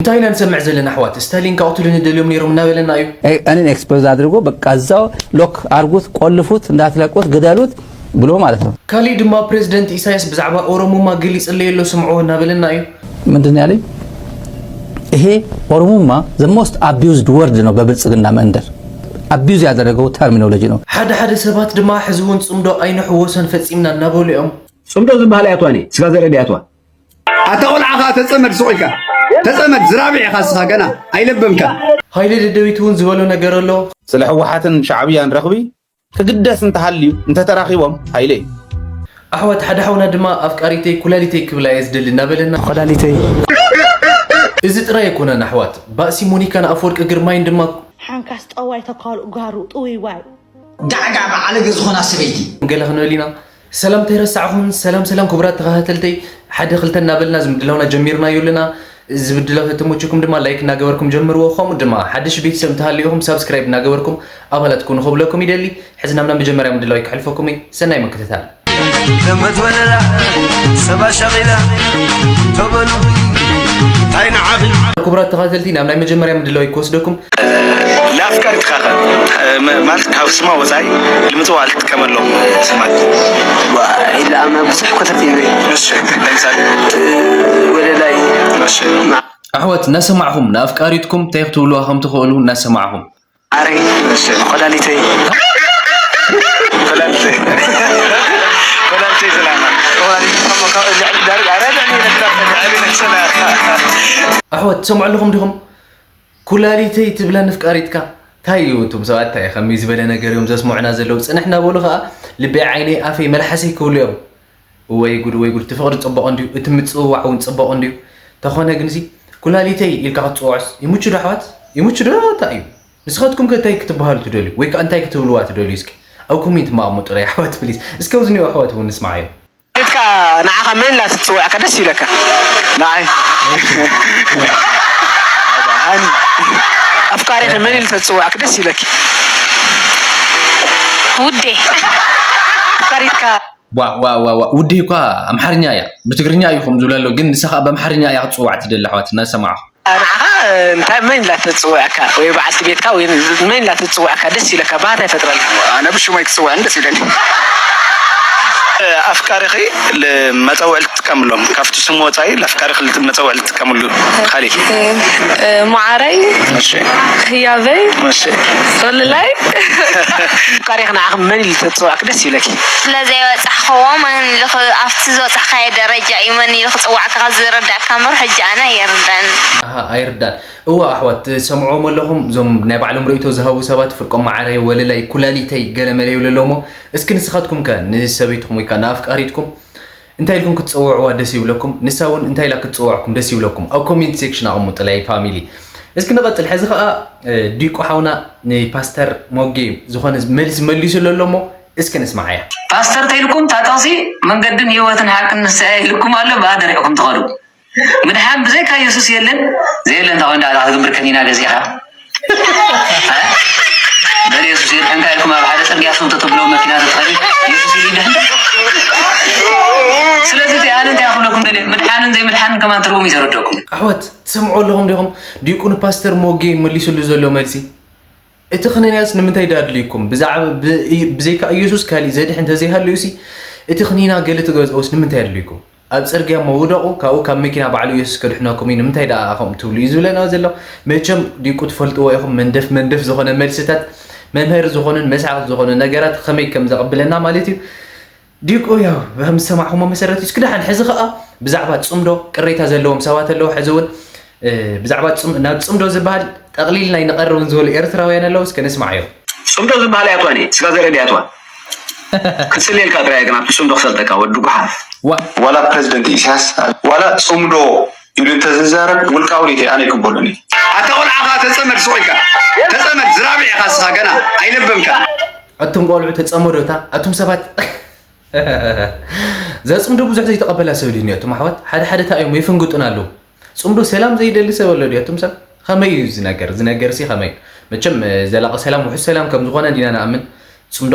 እንታይ ኢና ንሰምዕ ዘለና ኣሕዋት? ስታሊን ክቕትሉ ንደልዮም ነይሮም እናበለና እዩ። እኔን ኤክስፖዝ አድርጎ በቃ እዛው ሎክ አርጉት፣ ቆልፉት፣ እንዳትለቁት ግደሉት ብሎ ማለት ነው። ካሊእ ድማ ፕሬዚደንት ኢሳያስ ብዛዕባ ኦሮሙማ ገሊጽለይ ኣሎ ስምዕዎ እናበለና እዩ። ምንድን ያለኝ ይሄ ኦሮሙማ the most abused word ነው በብልጽግና መንደር። አቢዩዝ ያደረገው ተርሚኖሎጂ ነው። ሓደ ሓደ ሰባት ድማ ሕዚ እውን ጽምዶ ኣይንሕወሶን ፈጺምና እናበሉ እዮም። ጽምዶ ዝበሃል እያ ትዋኒ ስጋ ዘርኢ ድያ ትዋ ኣታ ቆልዓ ከዓ ተፀመድ ስቕ ኢልካ ተፀመድ ዝራብዕ ኢኻ ስኻ ገና ኣይለበምካ። ሃይለ ደደቢት እውን ዝበሎ ነገር ኣሎ። ስለ ህወሓትን ሻዕብያን ረኽቢ ክግደስ እንተሃልዩ እንተተራኺቦም ሃይለ እዩ። ኣሕዋት ሓደ ሓውና ድማ ኣፍቃሪተይ ኩላሊተይ ክብላ እየ ዝደሊ እናበለና። ኮላሊተይ። እዚ ጥራይ ኣይኮነን ኣሕዋት፣ ባእሲ ሞኒካን ኣፈወርቂ ግርማይን ድማ ሓንካስ ጠዋይ ተካልኡ ጋሩ ጥውይዋይ። ጋዕጋዕ በዓለገ ዝኾና ሰበይቲ። ገለ ክንብል ኢና። ሰላምታ ይረሳዕኹም። ሰላም ሰላም ክቡራት ተኸታተልተይ፣ ሓደ ክልተ እናበልና እዚ ምድላውና ጀሚርናዮ ኣለና። እዚ ምድላው ተተመቸኩም ድማ ላይክ እናገበርኩም ጀምርዎ። ከምኡ ድማ ሓድሽ ቤተሰብ እንተሃልዩኹም ሳብስክራይብ እናገበርኩም ኣባላት ኩኑ ክብለኩም ይደሊ። ሕዚ ናብ ናይ መጀመርያ ምድላው ከሕልፈኩም እየ። ሰናይ ምክትታል። ዘመድ ወለላ ሰብ ኣሻቒላ ተበሉ እንታይ ንዓቢ ክቡራት ተኸታተልቲ ናብ ናይ መጀመርያ ምድላው ክወስደኩም ለአፍቃሪትካ ማለት ካብ ስማ ወፃኢ ንምፅዋዕ ልትጥቀመሎም ስማት ኢላማ ብዙሕ ኮተት እዩ እሺ ለምሳሌ ወለላይ እሺ ኣሕዋት እናሰማዕኹም ንኣፍቃሪትኩም እንታይ ክትብልዋ ከም ትኽእሉ እናሰማዕኹም ኣረይ ኮላሊተይ ኮላሊተይ ኮላሊተይ ዝላና ኣሕዋት ትሰምዑ ኣለኹም ዲኹም ኩላሊተይ ትብላ ንፍቃሪትካ እንታይ እዩ እቱም ሰባት እንታይ ከመይ ዝበለ ነገር እዮም ዘስምዑና ዘለዉ ፅንሕ እናበሉ ከዓ ልበይ ዓይነይ ኣፈይ መልሓሰይ ክብሉ እዮም ወይ ጉድ ወይ ጉድ እቲ ፍቅሪ ፅቡቅ እንድዩ እቲ ምፅውዋዕ እውን ፅቡቅ እንድዩ ተኾነ ግንሲ ኩላሊተይ ኢልካ ክትፅውዖስ ይምቹ ዶ ኣሕዋት ይምቹ ዶ እንታይ እዩ ንስኻትኩም ከ እንታይ ክትበሃሉ ትደልዩ ወይ ከዓ እንታይ ክትብልዋ ትደልዩ እስኪ ኣብ ኮሜንት ማቅሙ ጥራይ ኣሕዋት ፕሊስ እስከ ዝኒኦ ኣሕዋት እውን ንስማዓዮ ካ ንዓኻ መን ኢላ ትፅውዕካ ደስ ይብለካ? ንዓይ ኣፍቃሪኺ መን ኢሉ ተፅውዕክ ደስ ይብለኪ? ውዴ ኣፍቃሪትካ ዋ ዋ ዋ ዋ ውዴ እኳ ኣምሓርኛ እያ ብትግርኛ እዩ ከም ዝብላ ኣሎ ግን ንሳ ከዓ ብኣምሓርኛ እያ ክትፅዋዕ ትደሊ ኣሕዋት እናሰማዕኹ ንዓኻ እንታይ መን ኢላ ተፅውዕካ ወይ በዓልቲ ቤትካ ወይ መን ኢላ ተፅውዕካ ደስ ይለካ ባህታ ይፈጥረልካ ኣነ ብሽሞይ ክፅውዕን ደስ ይለኒ ኣፍቃሪኺ መፀውዒ ልትጥቀምሎም ካብቲ ስሙ ወፃኢ ለፍቃሪ ክልጥ መፀውዒ ልትጥቀምሉ ካሊእ ማዓረይ ህያበይ ወልላይ ኣፍቃሪኺ ንዓኺ መን ኢሉ ተፅዋዕክ ደስ ይብለኪ ስለዘይበፃሕኽዎ መን ኢሉ ኣብቲ ዝበፃሕካዮ ደረጃ እዩ መን ኢሉ ክፅዋዕካ ዝረዳእካ እምበር ሕጂ ኣነ ኣይርዳእን ኣይርዳን እዋ ኣሕዋት ትሰምዕዎም ኣለኹም እዞም ናይ ባዕሎም ርእይቶ ዝሃቡ ሰባት ፍርቆም ማዓረይ ወለላይ ኩላሊተይ ገለመለ ይብሉ ኣለዉ እሞ እስኪ ንስኻትኩም ከ ንሰበይትኹም ወይ ከዓ ንኣፍቃሪትኩም እንታይ ኢልኩም ክትፀውዕዋ ደስ ይብለኩም ንሳ እውን እንታይ ኢላ ክትፅውዕኩም ደስ ይብለኩም ኣብ ኮሜንት ሴክሽን ኣቐምጡለይ ፋሚሊ እስኪ ንቐፅል ሕዚ ከዓ ዲቁ ሓውና ንፓስተር ሞጌ ዝኾነ መልሲ መሊሱሉ ኣሎ እሞ እስኪ ንስማዓያ ፓስተር ተይልኩም ታጠቕሲ መንገድን ህይወትን ሓቅን ንስሐ ኢልኩም ኣሎ ብኣ ደሪዕኩም ትኸዱ ምድሓን ብዘይካ የሱስ የለን ዘየለ እንታ ኮይን ዳዕዳ ክትግብር ከኒና ገዚኻ በል የሱስ የድሕንካ ኢልኩም ኣብ ሓደ ፅርግያ ስው ተተብሎ መኪና ተትኸዱ የሱስ ኢሉ ይድሕን ስለዚ እቲ ኣነ እንታይ ክብለኩም ደልየ ምድሓንን ዘይምድሓንን ከማን ትርጉም ይተረደኩም ኣሕዋት ትሰምዑ ኣለኹም ዲኹም ዲቁ ንፓስተር ሞጌ መሊሱሉ ዘሎ መልሲ እቲ ክኒናስ ንምንታይ ድኣ ኣድልዩኩም? ብዛዕባ ብዘይካ ኢየሱስ ካሊእ ዘድሕን ተዘይሃልዩሲ እቲ ክኒና ገለ ትገዝኦስ ንምንታይ ኣድልዩኩም? ኣብ ጽርግያ እሞ ውደቑ፣ ካብኡ ካብ መኪና ባዕሉ ኢየሱስ ከድሕነኩም እዩ፣ ንምንታይ ደኣ ከምኡ ትብሉ እዩ ዝብለና ዘሎ። መቸም ዲቁ ትፈልጥዎ ኢኹም፣ መንደፍ መንደፍ ዝኾነ መልስታት፣ መምሀሪ ዝኾኑን መሳጢ ዝኾኑ ነገራት ከመይ ከም ዘቕብለና ማለት እዩ። ዲቁ ያው ከም ዝሰማዕኹሞ መሰረት እዩ። እስኪ ደሓን ሕዚ ኸኣ ብዛዕባ ጽምዶ ቅሬታ ዘለዎም ሰባት ኣለዉ። ሕዚ እውን ብዛዕባ ናብ ጽምዶ ዝበሃል ጠቕሊልና ኣይንቐርብን ዝበሉ ኤርትራውያን ኣለዉ። እስከ ንስማዓዮም። ጽምዶ ዝበሃል እያ ትዋኒ ስጋ ዘርኢ ድያ ትዋ ክትስልየልካ ጥራይ ግን ኣብቲ ጽምዶ ክሰልጠካ ወዲ ጉሓፍ ዋላ ፕረዚደንት ኢሳያስ ዋላ ጽምዶ ኢሉ እንተዝዛረብ ውልቃዊ ሪኢቶ ኣነ ኣይቅበሎን እየ ኣታ ቆልዓ ኸዓ ተጸመድ ስቕ ኢልካ ተጸመድ ዝራብዕ ኢኻ ስኻ ገና ኣይለበምካ ኣቱም ቆልዑ ተጸመዶታ ኣቱም ሰባት ዘጽምዶ ብዙሕ ዘይተቐበላ ሰብ ድዩ እኒኦ? እቶም ኣሕዋት ሓደ ሓደ እንታይ እዮም የፍንግጡና ኣለዉ። ጽምዶ ሰላም ዘይደሊ ሰብ ኣሎ ድዩ? ኣቱም ሰብ ከመይ እዩ እዚ ነገር? እዚ ነገር ሲ ከመይ እዩ? መቸም ዘላቒ ሰላም ውሑስ ሰላም ከም ዝኾነ እንዲና ንኣምን። ጽምዶ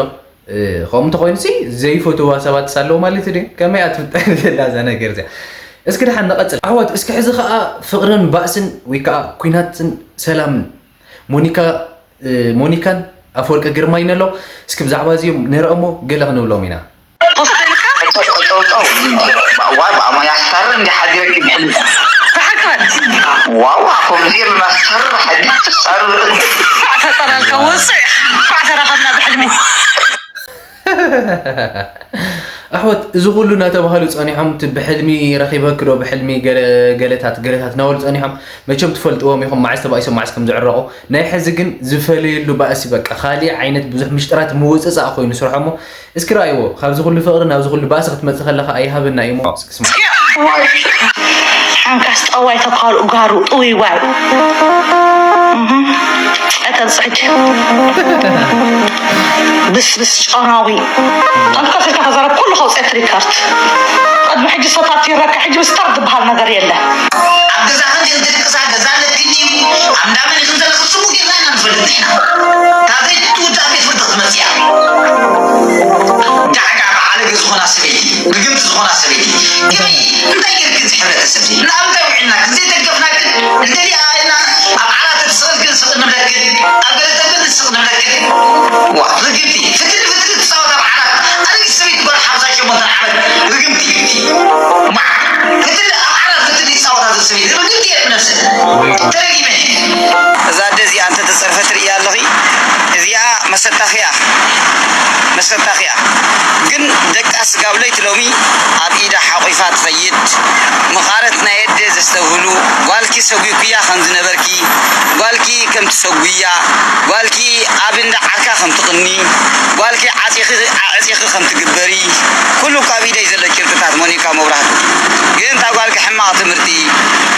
ከምኡ እንተኾይኑ ሲ ዘይፈትዋ ሰባት ኣለዉ ማለት ድዩ? ከመይ እያ ትፍጠር ዘላ እዛ ነገር እዚኣ? እስኪ ደሓን ንቐጽል ኣሕዋት። እስኪ ሕዚ ኸኣ ፍቕርን ባእስን ወይ ከኣ ኲናትን ሰላምን ሞኒካ፣ እ፣ ሞኒካን ኣፈወርቂ ግርማይን ኣሎ። እስኪ ብዛዕባ እዚኦም ንርአ እሞ ገለ ክንብሎም ኢና። ዋ ብኣማ ያስፈር እንዲ ሓዲረኪ ብሕልሚ ብሓቅበት ዋዋ ከምዚ የሉ ናስፈር ሓዲ ትሳር ኳዕ ፈጠረልካ ውፅዕ ኳዕ ተረኸብና ብሕልሚ ኣሕዋት፣ እዚ ኩሉ እናተባህሉ ጸኒሖም፣ እቲ ብሕልሚ ረኺበኪ ዶ ብሕልሚ ገለ ገለታት ገለታት እናበሉ ጸኒሖም። መቸም ትፈልጥዎም ኢኹም መዓስ ተባኢሶም መዓስ ከም ዝዕረቑ። ናይ ሕዚ ግን ዝፈለየሉ ባእሲ በቃ ካሊእ ዓይነት ብዙሕ ምሽጥራት ምውጽጻእ ኮይኑ ስርሖሞ። እስኪ ረኣይዎ፣ ካብዚ ኩሉ ፍቕሪ ናብዚ ኩሉ ባእሲ ክትመጽእ ከለኻ ኣይሃበና እዩ እሞ እስኪ ስማዕ። ሓንካስ ጠዋይ ተካሉ ጋሩ ጥውይዋይ እተብፅሕኪ ብስብስ ጨራዊ ጠንቀስ ኢልካ ተዛረብ ኩሉ ከውፅኤት ሪከርድ ቅድሚ ሕጂ ሰታት ይረካ ሕጂ ምስታር ዝበሃል ነገር የለ ኣብ ገዛኽን ዘይትድቅሳ ገዛ ኣለክን እዩ ኣብ እንዳመን ኢኽን ዘለኽን ስሙ ጌርና ኢና ንፈልጥ ኢና ካብዘይ ትውዳእ ቤት ፍርዲ ክትመፅእ እያ ዳዕጋ በዓለገ ዝኾና ሰበይቲ ርግምቲ ዝኾና ሰበይቲ ከመይ እንታይ ጌርክን እዚ ሕብረተሰብ እዚ ንኣብንታይ ውዒልናክን ዘይደገፍናክን እንደሊኣ ኢልና ኣብ ዓራት ትስቕልክን ስቕ ንብለክን ኣብ ገለ ተብል ንስቕ ንብለክን ዋ ርግምቲ ፍትል ፍትል ትፃወት ኣብ ዓራት ኣረጊት ሰበይቲ ጓል ሓምሳ ሸሞንተን ዓመት ርግምቲ ማ ፍትል ኣብ ዓራት ፍትል ይፃወታ ዘሎ ሰበይቲ ርግምቲ እየ ብነብሰ ተረጊመ እየ እዛ ኣደ እዚኣ እንተ ተጸርፈ ትርእያ ኣለኺ እዚኣ መሰታኺያ መሰታኺያ ግን ደቃ ስጋብ ለይቲ ሎሚ ኣብ ኢዳ ሓቑፋ ትኸይድ መኻረት ናይ ኣደ ዘስተብህሉ ጓልኪ ሰጒኩያ ከም ዝነበርኪ ጓልኪ ከም ትሰጉያ ጓልኪ ኣብ እንዳ ዓርካ ከም ትቕኒ ጓልኪ ዓጺኺ ኣዕጺኺ ከም ትግበሪ ኩሉ ካብ ኢደይ ዘሎ ጭብጥታት ሞኒካ መብራህቱ ግን እታ ጓልኪ ሕማቕ ትምህርቲ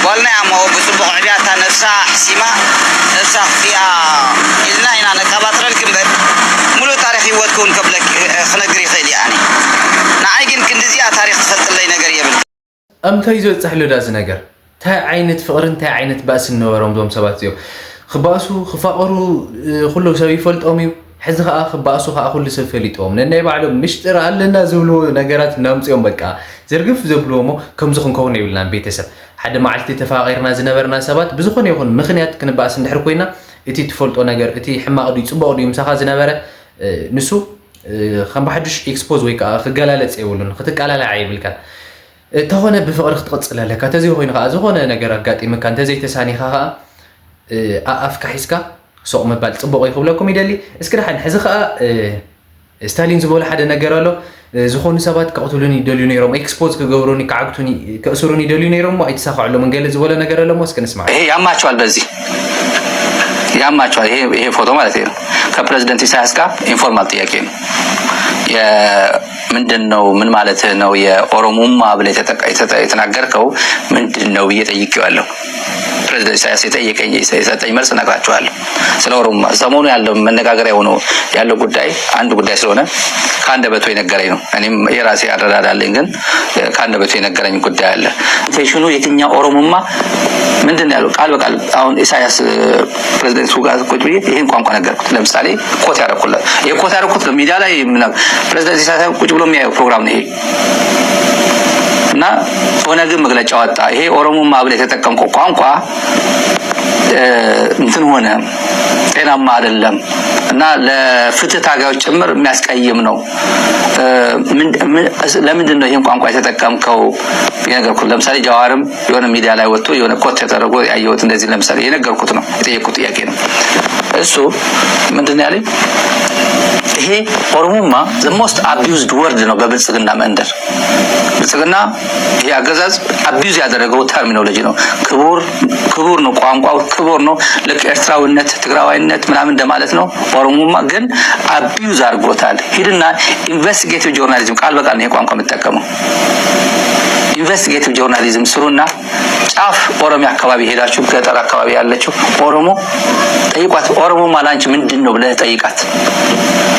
ጓልና እያ እሞ ብጽቡቕ ኣዕብያታ ነብሳ ኣሕሲማ ነብሳ ክፍኣ ኢልና ኢና ነቀባጥረልኪ እምበር ሙሉእ ታሪኽ ህይወትኪ እውን ከብለኪ ክነግር ይኽእል እየ ኣነ ንዓይ ግን ክንድዚኣ ታሪኽ ትፈልጥለይ ነገር የብልክን። ኣምታይ ዝበፅሕ ሎዳ እዚ ነገር እንታይ ዓይነት ፍቕሪ እንታይ ዓይነት ባእሲ ነበሮም እዞም ሰባት እዚኦም ክባእሱ ክፋቐሩ ኩሉ ሰብ ይፈልጦም እዩ ሕዚ ከዓ ክባእሱ ከዓ ኩሉ ሰብ ፈሊጥዎም ነናይ ባዕሎም ምሽጥር ኣለና ዝብልዎ ነገራት እናምፅኦም በቃ ዝርግፍ ዘብልዎ እሞ ከምዚ ክንከውን የብልናን ቤተሰብ ሓደ መዓልቲ ተፋቒርና ዝነበርና ሰባት ብዝኾነ ይኹን ምኽንያት ክንባእስ እንድሕር ኮይና እቲ ትፈልጦ ነገር እቲ ሕማቕ ድዩ ፅቡቕ ድዩ ምሳኻ ዝነበረ ንሱ ከም ብሓዱሽ ኤክስፖዝ ወይ ከዓ ክገላለፅ የብሉን ክትቀላልዓ የብልካን እንተኾነ ብፍቕሪ ክትቕፅል ኣለካ። ተዘይኮይኑ ከዓ ዝኾነ ነገር ኣጋጢምካ እንተዘይተሳኒኻ ከዓ ኣፍካ ሒዝካ ሱቕ ምባል ፅቡቕ እዩ ክብለኩም ይደሊ። እስኪ ደሓን ሕዚ ከዓ ስታሊን ዝበሎ ሓደ ነገር ኣሎ። ዝኾኑ ሰባት ከቕትሉኒ ይደልዩ ነይሮም፣ ኤክስፖዝ ክገብሩኒ፣ ክዓግቱኒ፣ ከእስሩኒ ይደልዩ ነይሮም እሞ ኣይተሳኽዐሎምን ገለ ዝበሎ ነገር ኣሎ እሞ እስኪ ንስማዕ። ይሄ ያማቸዋል፣ በዚህ ያማቸዋል። ይሄ ይሄ ፎቶ ማለት ነው። ከፕሬዝደንት ኢሳያስ ጋር ኢንፎርማል ጥያቄ ነው። ምንድን ነው ምን ማለት ነው የኦሮሙማ ብለህ የተናገርከው ምንድን ነው ብዬ ጠይቄዋለሁ። ፕሬዝደንት ኢሳያስ የጠየቀኝ የሰጠኝ መልስ እነግራችኋለሁ። ስለ ኦሮሙማ ሰሞኑ ያለው መነጋገሪያ ሆኖ ያለው ጉዳይ አንድ ጉዳይ ስለሆነ ከአንደበቱ የነገረኝ ነው። እኔም የራሴ አረዳድ አለኝ፣ ግን ከአንደበቱ የነገረኝ ጉዳይ አለ። ኢንቴንሽኑ የትኛው ኦሮሙማ ምንድን ነው ያለው ቃል በቃል አሁን ኢሳያስ ፕሬዝደንቱ ጋር ቁጭ ብዬ ይህን ቋንቋ ነገርኩት። ለምሳሌ ኮት ያደረኩለት ይህ ኮት ያደረኩት ሚዲያ ላይ ፕሬዝደንት ኢሳያስ ቁጭ ብሎ የሚያየው ፕሮግራም ነው ይሄ እና ኦነግን መግለጫ ወጣ። ይሄ ኦሮሙማ ብለህ የተጠቀምከው ቋንቋ እንትን ሆነ፣ ጤናማ አይደለም እና ለፍትህ ታጋዮች ጭምር የሚያስቀይም ነው። ለምንድን ነው ይህን ቋንቋ የተጠቀምከው? የነገርኩት ለምሳሌ ጀዋርም የሆነ ሚዲያ ላይ ወጥቶ የሆነ ኮት ተደረጎ ያየሁት እንደዚህ ለምሳሌ የነገርኩት ነው፣ የጠየቅኩት ጥያቄ ነው። እሱ ምንድን ያለኝ ይሄ ኦሮሙማ the most abused word ነው በብልጽግና መንደር። ብልጽግና ይሄ አገዛዝ abuse ያደረገው terminology ነው። ክቡር ክቡር ነው፣ ቋንቋው ክቡር ነው። ልክ ኤርትራዊነት፣ ትግራዋይነት ምናምን እንደማለት ነው። ኦሮሙማ ግን abuse አድርጎታል። ሂድና investigative journalism ቃል በቃል ነው ይሄ ቋንቋ የምጠቀመው። investigative journalism ስሩና ጫፍ ኦሮሚያ አካባቢ ሄዳችሁ ገጠር አካባቢ ያለችው ኦሮሞ ጠይቋት። ኦሮሞማ ላንቺ ምንድን ነው ብለህ ጠይቃት።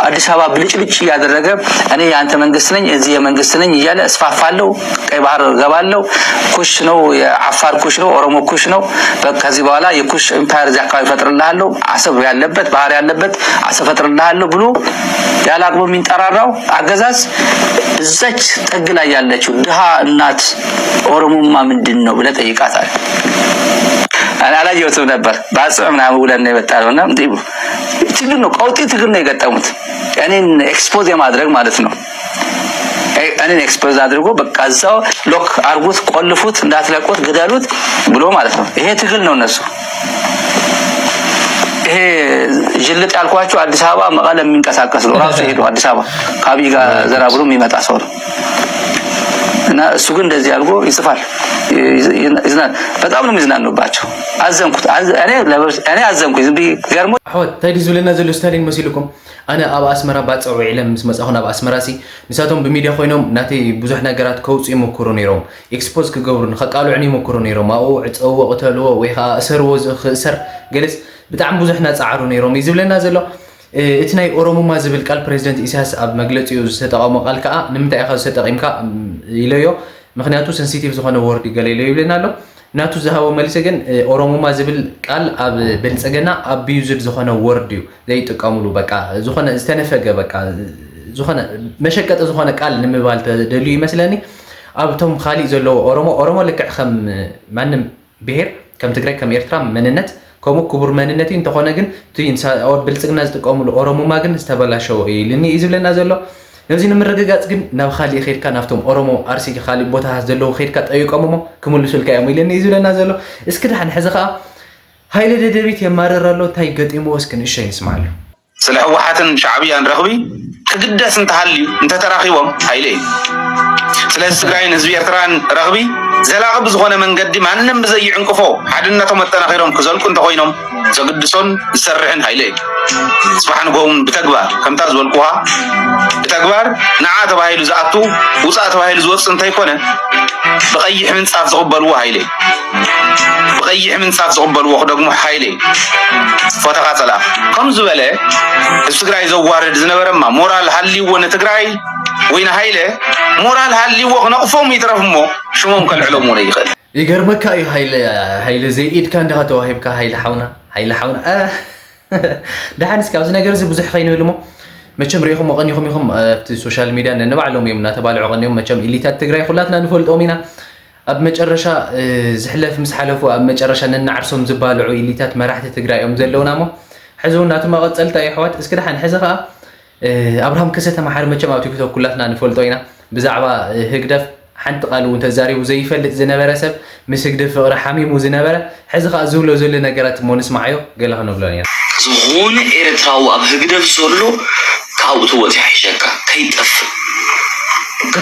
አዲስ አበባ ብልጭልጭ እያደረገ እኔ የአንተ መንግስት ነኝ፣ እዚህ የመንግስት ነኝ እያለ እስፋፋለሁ፣ ቀይ ባህር እገባለሁ፣ ኩሽ ነው የአፋር ኩሽ ነው ኦሮሞ ኩሽ ነው። ከዚህ በኋላ የኩሽ empire እዚህ አካባቢ እፈጥርልሃለሁ፣ አሰብ ያለበት ባህር ያለበት አሰብ እፈጥርልሃለሁ ብሎ ያለ አቅሙ የሚንጠራራው አገዛዝ እዛች ጥግ ላይ ያለችው ድሃ እናት ኦሮሞማ ምንድን ነው ብለህ ጠይቃታል። አላየሁትም ነበር። በአጽም ምናምን ውለን ነው የመጣ ነው እና ትግል ነው፣ ቀውጢ ትግል ነው የገጠሙት። እኔን ኤክስፖዝ የማድረግ ማለት ነው። እኔን ኤክስፖዝ አድርጎ በቃ እዛው ሎክ አርጉት፣ ቆልፉት፣ እንዳትለቁት፣ ግደሉት ብሎ ማለት ነው። ይሄ ትግል ነው። እነሱ ይሄ ጅልጥ ያልኳቸው አዲስ አበባ መቀለ የሚንቀሳቀስ ነው። ራሱ ሄዶ አዲስ አበባ ከአብይ ጋር ዘና ብሎ የሚመጣ ሰው ነው። እና እሱ ግን እንደዚህ አድርጎ ይጽፋል፣ ይዝናል። በጣም ነው የሚዝናኑባቸው። አዘንኩት። እኔ አዘንኩ። ዝም ብዬ ገርሞ ኣሕዋት እንታይ ድዩ ዝብለና ዘሎ ስታሊን መሲልኩም? ኣነ ኣብ ኣስመራ ባጽዕ ውዒለ ምስ መጻኹ ናብ ኣስመራ ሲ ንሳቶም ብሚድያ ኮይኖም ናተይ ብዙሕ ነገራት ከውፅኡ ይሞክሩ ነይሮም። ኤክስፖዝ ክገብሩኒ ከቃልዑኒ ይሞክሩ ነይሮም። ኣብኡ ዕፀውዎ፣ ቅተልዎ ወይ ከዓ እሰርዎ፣ ክእሰር ገለስ ብጣዕሚ ብዙሕ እናፀዓሩ ነይሮም እዩ ዝብለና ዘሎ። እቲ ናይ ኦሮሙማ ዝብል ቃል ፕሬዚደንት ኢሳያስ ኣብ መግለፂኡ ዝተጠቐሞ ቃል ከዓ ንምንታይ ኢኻ ዝተጠቒምካ ኢለዮ። ምክንያቱ ሰንሲቲቭ ዝኾነ ወርድ ገለ ኢሎ ይብለና ኣሎ። ናቱ ዝሃቦ መልሲ ግን ኦሮሙማ ዝብል ቃል ኣብ ብልፅግና ኣቢዩዝድ ዝኾነ ወርድ እዩ ዘይጥቀሙሉ። በቃ ዝኾነ ዝተነፈገ በቃ ዝኾነ መሸቀጢ ዝኾነ ቃል ንምባል ተደልዩ ይመስለኒ። ኣብቶም ካሊእ ዘለዎ ኦሮሞ ኦሮሞ ልክዕ ከም ማንም ብሄር ከም ትግራይ ከም ኤርትራ መንነት ከምኡ ክቡር መንነት እዩ። እንተኾነ ግን እቲ ብልፅግና ዝጥቀሙሉ ኦሮሙማ ግን ዝተበላሸወ እዩ ኢልኒ እዩ ዝብለና ዘሎ። ነዚ ንምርግጋፅ ግን ናብ ካሊእ ከይድካ ናብቶም ኦሮሞ ኣርሲ ካሊእ ቦታታት ዘለዉ ከይድካ ጠይቆም እሞ ክምልሱልካ እዮም ኢልኒ እዩ ዝብለና ዘሎ። እስኪ ደሓን ሕዚ ከዓ ሃይለ ደደቢት የማርር ኣሎ፣ እንታይ ገጢምዎ እስኪ ንእሽተይ ንስምዓሉ። ስለ ህወሓትን ሻዕብያን ረኽቢ ክግደስ እንተሃልዩ እንተተራኺቦም ሃይለ እዩ። ስለዚ ትግራይን ህዝቢ ኤርትራን ረኽቢ ዘላቒ ብዝኾነ መንገዲ ማንም ብዘይዕንቅፎ ሓድነቶም ኣጠናኺሮም ክዘልቁ እንተኾይኖም ዘግድሶን ዝሰርሕን ሃይለ እዩ። ፅባሕ ንግሆ እውን ብተግባር ከምታ ዝበልኩኻ ብተግባር ንዓ ተባሂሉ ዝኣቱ ውፃእ ተባሂሉ ዝወፅእ እንተይኮነ ብቐይሕ ምንፃፍ ዝቕበልዎ ሃይለ እዩ። ብቐይሕ ምንፃፍ ዝቕበልዎ ክደግሞ ሓይለ እዩ። ፎተኻ ፀላእ ከም ዝበለ ህዝቢ ትግራይ ዘዋርድ ዝነበረማ ሞራል ሃልይዎ ንትግራይ ወይ ንሃይለ ሞራል ሃልይዎ ክነቕፎም ይትረፍ እሞ ሽሞም ከልዕሎም እውን ኣይኽእል። ይገርመካ እዩ ሃይለ ሃይለ ዘይኢድካ እንዲኻ ተዋሂብካ ሃይለ ሓውና ሃይለ ሓውና ደሓን እስኪ ኣብዚ ነገር እዚ ብዙሕ ከይንብል እሞ መቸም ሪኢኹም ቀኒኹም ኢኹም ኣብቲ ሶሻል ሚድያ ነንባዕሎም እዮም እናተባልዑ ቀኒዮም መቸም ኢሊታት ትግራይ ኩላትና ንፈልጦም ኢና ኣብ መጨረሻ ዝሕለፍ ምስ ሓለፉ ኣብ መጨረሻ ነናዓርሶም ዝባልዑ ኢሊታት መራሕቲ ትግራይ እዮም ዘለውና እሞ ሕዚ እውን ናቱ መቐፀልታ እዩ ኣሕዋት እስኪ ደሓን ሕዚ ከዓ ኣብርሃም ከሰተ መሓሪ መቸም ኣብ ቲክቶክ ኩላትና ንፈልጦ ኢና ብዛዕባ ህግደፍ ሓንቲ ቃል እውን ተዛሪቡ ዘይፈልጥ ዝነበረ ሰብ ምስ ህግደፍ ፍቕሪ ሓሚሙ ዝነበረ ሕዚ ከዓ ዝብሎ ዘሎ ነገራት እሞ ንስማዓዮ ገለ ክንብሎ ኢና ዝኾነ ኤርትራዊ ኣብ ህግደፍ ዘሎ ካብኡ ትወፅ ይሓይሸካ ከይጠፍእ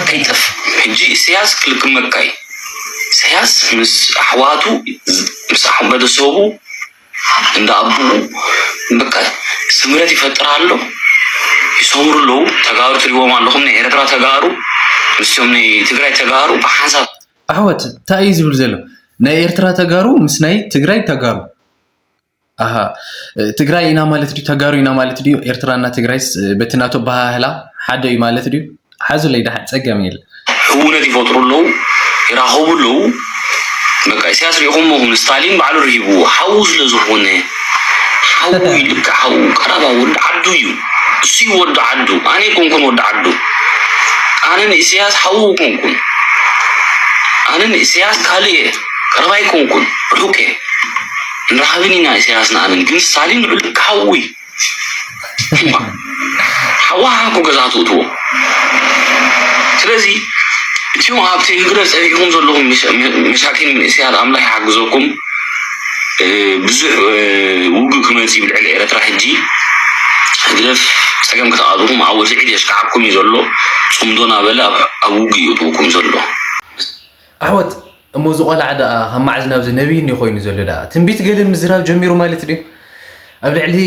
ከይጠፍእ ሕጂ ኢሳያስ ክልክመካ እዩ ኢሳያስ ምስ ኣሕዋቱ ምስ ቤተሰቡ እንዳ ኣቦኡ በቃ ስምረት ይፈጥር ኣሎ ይሰምሩ ኣለዉ ተጋሩ ትሪዎም ኣለኹም ናይ ኤርትራ ተጋሩ ምስቶም ናይ ትግራይ ተጋሩ ብሓንሳብ ኣሕዋት እንታይ እዩ ዝብል ዘሎ ናይ ኤርትራ ተጋሩ ምስ ናይ ትግራይ ተጋሩ ኣሃ ትግራይ ኢና ማለት ድዩ ተጋሩ ኢና ማለት ድዩ ኤርትራና ትግራይስ በቲ ናቶ ኣበሃህላ ሓደ እዩ ማለት ድዩ ሓዙለይ ደሓን ፀገም የለ። ሕውነት ይፈጥሩ ኣለዉ፣ ይራኸቡ ኣለዉ። በቃ ኢሳያስ ሪኢኹሞ ኹም ስታሊን ባዕሉ ርሂብዎ ሓዉ ስለ ዝኾነ ሓዉ እዩ ልክዕ ሓዉ ቀረባ ወዲ ዓዱ እዩ እሱ እዩ ወዲ ዓዱ ኣነ ኣይኮንኩን ወዲ ዓዱ ኣነ ንኢሳያስ ሓዉ ኣይኮንኩን ኣነ ንኢሳያስ ካልእ እየ ቀረባ ኣይኮንኩን ርሑቅ እየ ንራኸብን ኢና ኢሳያስ ንኣምን ግን ስታሊን ንዑ ልክዕ ሓዉ እዩ ሓዋሓ እኮ ገዛ ትእትዎ ስለዚ እቲኦም ኣብቲ ህግደፍ ፀፊኹም ዘለኹም መሻኪን መንእሰያት ኣምላኽ ይሓግዘኩም ብዙሕ ውግእ ክመፅ ይብል ዕሊ ኤረትራ ሕጂ ህግደፍ ፀገም ክተኣትኹም ዓወት ስዒድ የሽካዓኩም እዩ ዘሎ ፅምዶ ናበለ ኣብ ውግእ ይእትውኩም ዘሎ ኣሕወት እሞ እዚ ቆልዓ ደኣ ካብ መዓዝ ናብዚ ነቢይ እንድዩ ኮይኑ ዘሎ ደኣ ትንቢት ገለ ምዝራብ ጀሚሩ ማለት ድዩ ኣብ ልዕሊ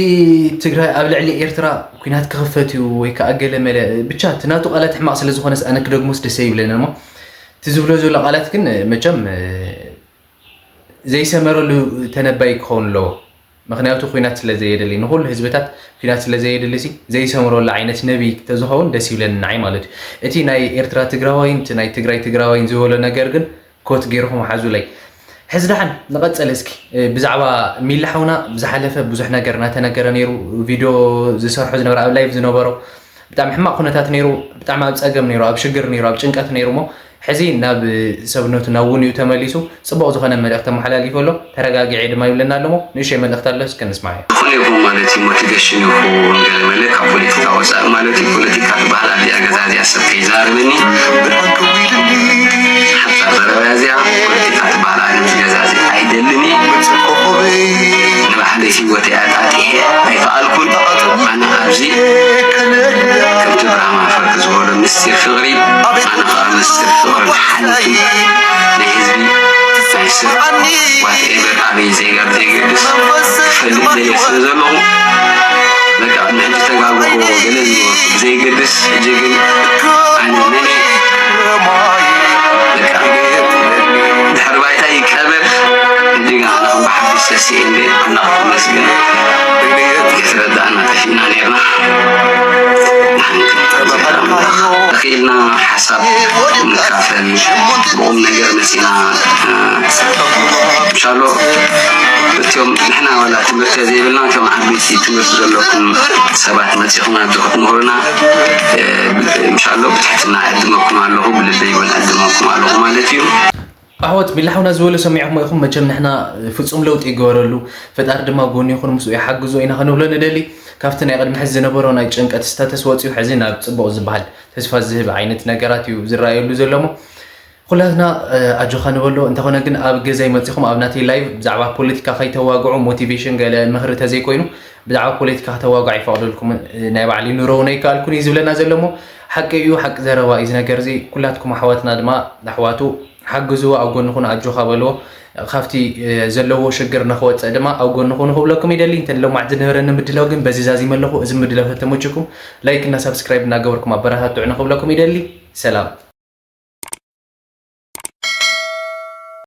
ትግራይ ኣብ ልዕሊ ኤርትራ ኩናት ክኽፈት እዩ ወይ ከዓ ገለ መለ ብቻ እቲ ናቱ ቃላት ሕማቕ ስለ ዝኾነስ ኣነ ክደግሞስ ደስ ይብለንን እሞ እቲ ዝብሎ ዘሎ ቃላት ግን መቸም ዘይሰመረሉ ተነባይ ክኸውን ኣለዎ ምኽንያቱ ኲናት ስለ ዘየድሊ ንኹሉ ህዝብታት ኲናት ስለ ዘየድሊ ሲ ዘይሰምረሉ ዓይነት ነቢ ተዝኸውን ደስ ይብለኒ ንዓይ ማለት እዩ እቲ ናይ ኤርትራ ትግራዋይን እቲ ናይ ትግራይ ትግራዋይን ዝበሎ ነገር ግን ኮት ገይርኹም ሓዙለይ ሕዚ ደሓን ንቐፀል እስኪ ብዛዕባ ሚላ ሓውና ብዝሓለፈ ብዙሕ ነገር እናተነገረ ነይሩ ቪድዮ ዝሰርሖ ዝነበረ ኣብ ላይቭ ዝነበሮ ብጣዕሚ ሕማቕ ኩነታት ነይሩ ብጣዕሚ ኣብ ፀገም ነይሩ ኣብ ሽግር ነይሩ ኣብ ጭንቀት ነይሩ ሞ ሕዚ ናብ ሰብነቱ ናብ ውንኡ ተመሊሱ ጽቡቕ ዝኾነ መልእኽቲ ኣመሓላሊፉ ኣሎ። ተረጋጊዐ ድማ ይብለና ኣለሞ። ንእሽተይ መልእኽቲ ኣሎ፣ እስከ ንስማዓዮ። ዝኾነ ይኹን ማለት እዩ፣ ሞቲቬሽን ይኹን ገለ መለ ካብ ፖለቲካ ወፃኢ ማለት እዩ። ፖለቲካ ትበሃል ኣዲኣ ገዛ እዚኣ ሰብ ከይዛረበኒ። ሓፃር ዘረባ እዚኣ፣ ፖለቲካ ትበሃል ዓይነት ገዛ እዚኣ ኣይደልን እየ። ንባዕለይ ህይወተይ ኣጣጢሐ ኣይከኣልኩን። ኣነ ኣብዚ ከምቲ ብራማ ፈርቂ ዝበሎ ምስጢር ፍቕሪ፣ ኣነ ከዓ ምስጢር ፍቕሪ ሓንቲ ናይ ህዝቢ ናይ ሰብ ዋትኤቨር ኣበይ ዜጋ ዘይገድስ ክፈልጥ ደልየ ስለ ዘለኹ በቃ ንሕጂ ተጋግኹዎ ገለ ዝበልኩ ዘይገድስ ሕጂ ግን ኣነ መን እየ? በቃ ድሕሪ ባይታ ይቀበር። ሕጂ ግን ኣነ ብሓቂ ሰሲኤ እንደ ኣምላኽ ይመስገን። የተረዳእና ጠፊእና ነርና። ንሓንክን እግዚኣብሔር ኣምላኽ ተኽኢልና ሓሳብ ንካፈል፣ ብቑም ነገር መጺና፣ እ፣ ምሻሎ እቲኦም ንሕና ዋላ ትምህርቲ ዘይብልና እቲኦም ዓበይቲ ትምህርቲ ዘለኩም ሰባት መጺኹም ኣብዚ ክትምህሩና፣ እ፣ ምሻሎ ብትሕትና ዕድመኩም ኣለኹ፣ ብልበይ እውን ዕድመኩም ኣለኹ ማለት እዩ። ኣሕዋት ቢላሕውና ዝበሉ ሰሚዕኹም ኢኹም። መቸም ንሕና ፍጹም ለውጢ ይግበረሉ፣ ፈጣሪ ድማ ጎኒ ይኹን፣ ምስኡ ይሓግዞ ኢና ክንብሎ ንደሊ። ካብቲ ናይ ቅድሚ ሕዚ ዝነበሮ ናይ ጭንቀት ስታተስ ወጺኡ ሕዚ ናብ ጽቡቕ ዝበሃል ተስፋ ዝህብ ዓይነት ነገራት እዩ ዝረኣየሉ ዘሎሞ። ኩላትና፣ እ፣ ኣጆኻ ንበሎ። እንተኾነ ግን ኣብ ገዛይ መጺኹም ኣብ ናተይ ላይቭ ብዛዕባ ፖለቲካ ከይተዋግዑ፣ ሞቲቬሽን ገለ ምኽሪ ተዘይኮይኑ ብዛዕባ ፖለቲካ ከተዋግዑ ኣይፈቕደልኩምን። እ፣ ናይ ባዕለይ ኑሮ እውን ኣይከኣልኩን እዩ ዝብለና ዘሎሞ። ሓቂ እዩ፣ ሓቂ ዘረባ እዩ እዚ ነገር እዚ። ኩላትኩም ኣሕዋትና ድማ ኣሕዋቱ ሓግዝዎ፣ ኣብ ጎንኹን ኣጆኻ በልዎ። ካብቲ፣ እ፣ ዘለዎ ሽግር ንኽወፅእ ድማ ኣብ ጎንኹን ክብለኩም ይደሊ። እንተ ሎማዕቲ ዝነበረኒ ምድላው ግን በዚ ዛዚመ ኣለኹ። እዚ ምድላው ተተመችኩም ላይክ እና ሳብስክራይብ እናገበርኩም ኣበረታትዑ ንኽብለኩም ይደሊ። ሰላም።